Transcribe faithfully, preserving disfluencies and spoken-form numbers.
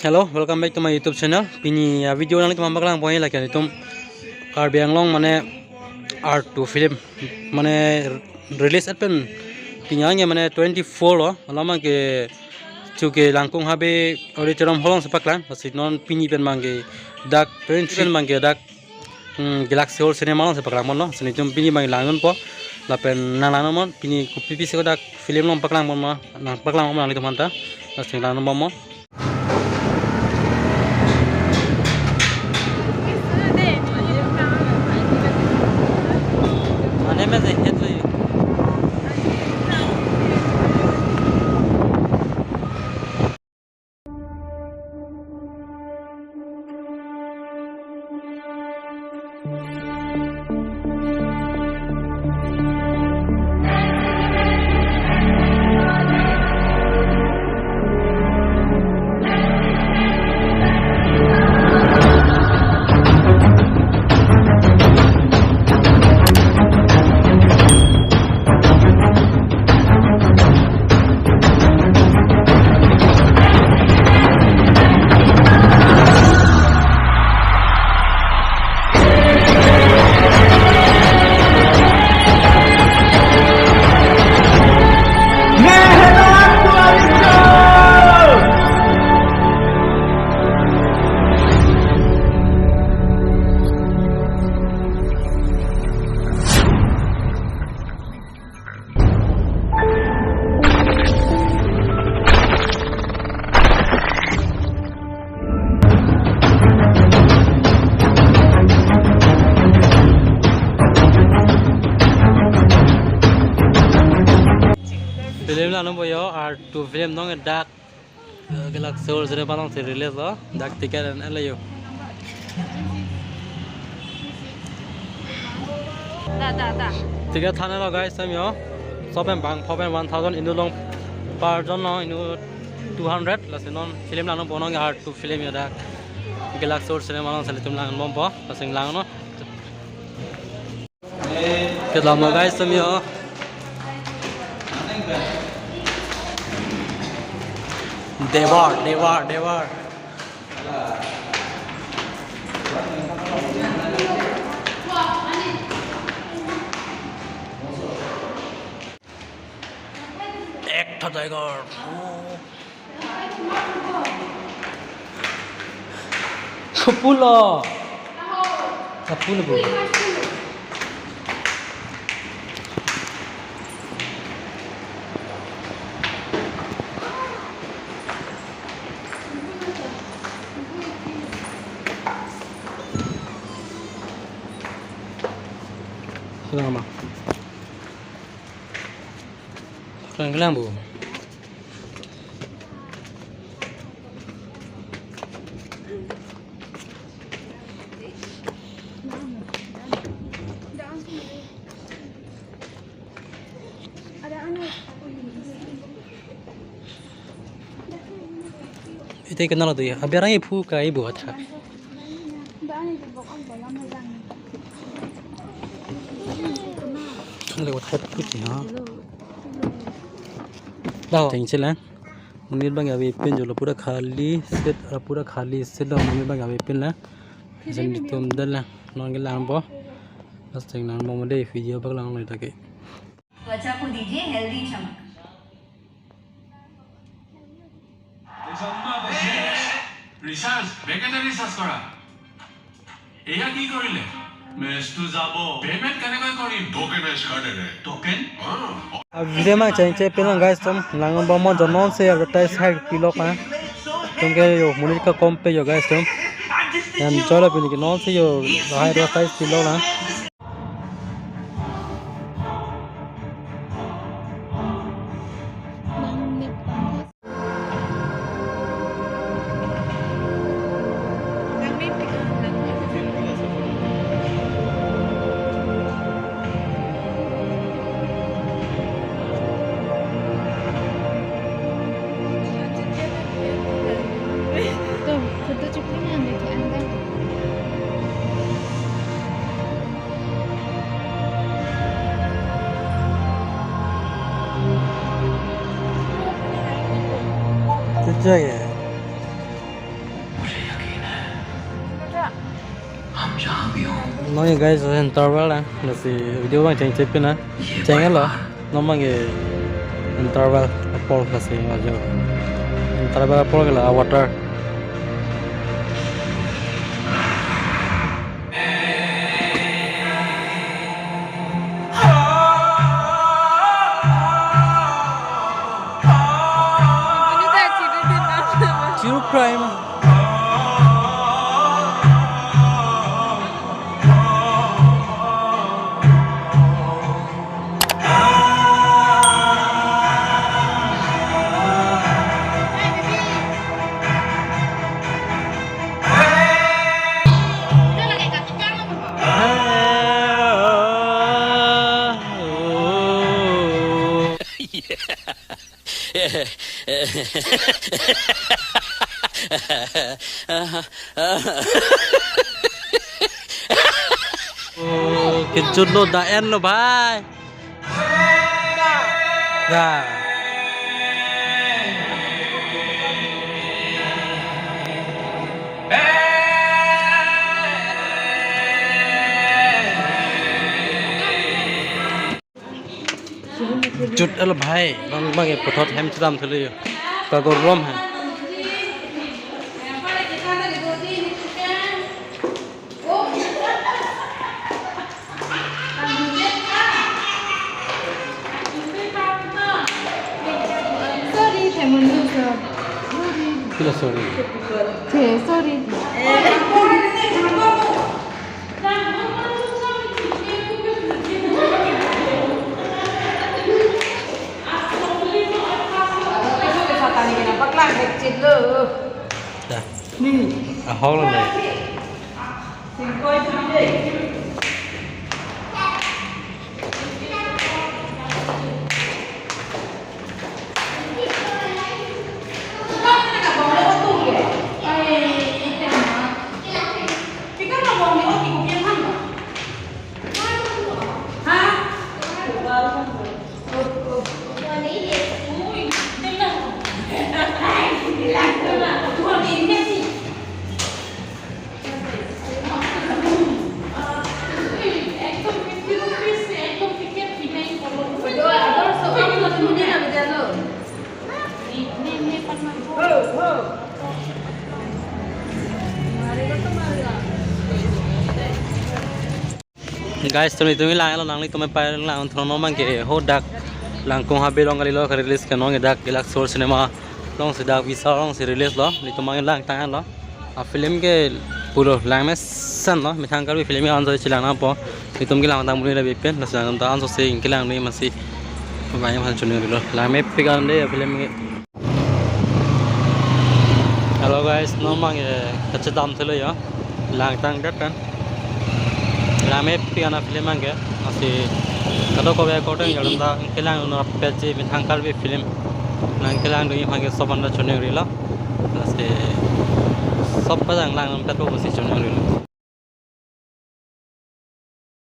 Hello, welcome back to my YouTube channel. Pini a video nanglitum aphan paklang pon lake itum Karbi Anglong mane R two film mane release at pen pini ange mane twenty-four lo, alam ke chuke Langkung Habe Auditorium Hall along si paklang, lasi non pini pen abang ke dak twenty pen abang ke dak hmm, Galaxy Hall cinema along si paklang ponlo. Lasi nelitum pini abang langdunpo. Lapen nang langdun non, pini kopi pisi kodak film along paklang pon ma, nang paklang pon nanglitum aphanta. Lasi langdun ponpo. Mane me je het lo. Film langdunpo yo, R two film non dak, eh, Galaxy Hall cinema along si release lo, dak ticket an-et lo yo. Da, da, da. Ticket than-et lo guys, time yo. Sopen bang, sopen one thousand, inut along per jon lo, inut two hundred, lasi non film langdunpo non R two film yo dak Galaxy Hall cinema along si nelitum langdunpo, lasi lang non. Kelang mo guys, time yo. Devar, Devar, Devar. Ek tha tiger. Kapulo. Kapulo bo. Sudah ma. Kelang kelang bo. Ite kenal tu ya. Abi arang iphu ka ibu acha. Chungle wat hat puji ha. Dah. Tengchil eh. Monit abang ave pin jo, la pura khali seat, la pura khali seat lo, monit abang ave pin la. Jan tum dal la, non kelangpo. Last time langpo mode video bak lang noi take. त्वचा को दीजिए हेल्दी चमक। ৰিচাৰ্জ, বেগেতে ৰিচাৰ্জ কৰা। এয়া কি কৰিলে? মেচটো যাব। পেমেণ্ট কেনেকৈ কৰিম? টকেনাইজ কাৰ্ডেৰে। টকেন? অ। A video ma cheng che pelang guys atum, lang bom mo jo non si advertise hai pilok na. Tum ke yo monit kakom pe yo guys atum. Enjoy lo pini ke non si yo hai advertise pilok na. Sejak ya. Non ke guys, interval na, lasi video abang chengchep na, chenglo, non abang ke interval apor lasi ajo. Interval apor ke la water. Chiru cry ma. Oh, kejut lo, da-en lo, bhai. Da. Jut-et lo bhai, bang bang ke puthot hem chedam thulu yo. Kagorom hai. Sorry, Themon sir. Sorry. Kilo sorry. The, sorry. Da. Ahok lo le. Guys, tumi tumi lang lo, nanglitum aphan lang throno abang ke hadak Langkung Habe along kalilo, release ke non ke dak Galaxy Cinema alongsi dak Visa alongsi release lo, nelitum abang langtang lo. A film ke pulo langmesen lo, methang Karbi film ke anso chelang nangpo, nelitum ke langtang muni la bipen, laso langtang anso si kelang ni masi. Abang yang choningri lo, langmepik an de a film ke. Hello guys, non abang ke kachedam thulu yo. Langtang det pen. Langmepik an a film abang ke. Masi kadokave according ya da kelang nangpetji methang Karbi film. Nangkelang dun aphan ke sob an ta choningri lo. Masi sob pajang langpetpo pusi choningri lo.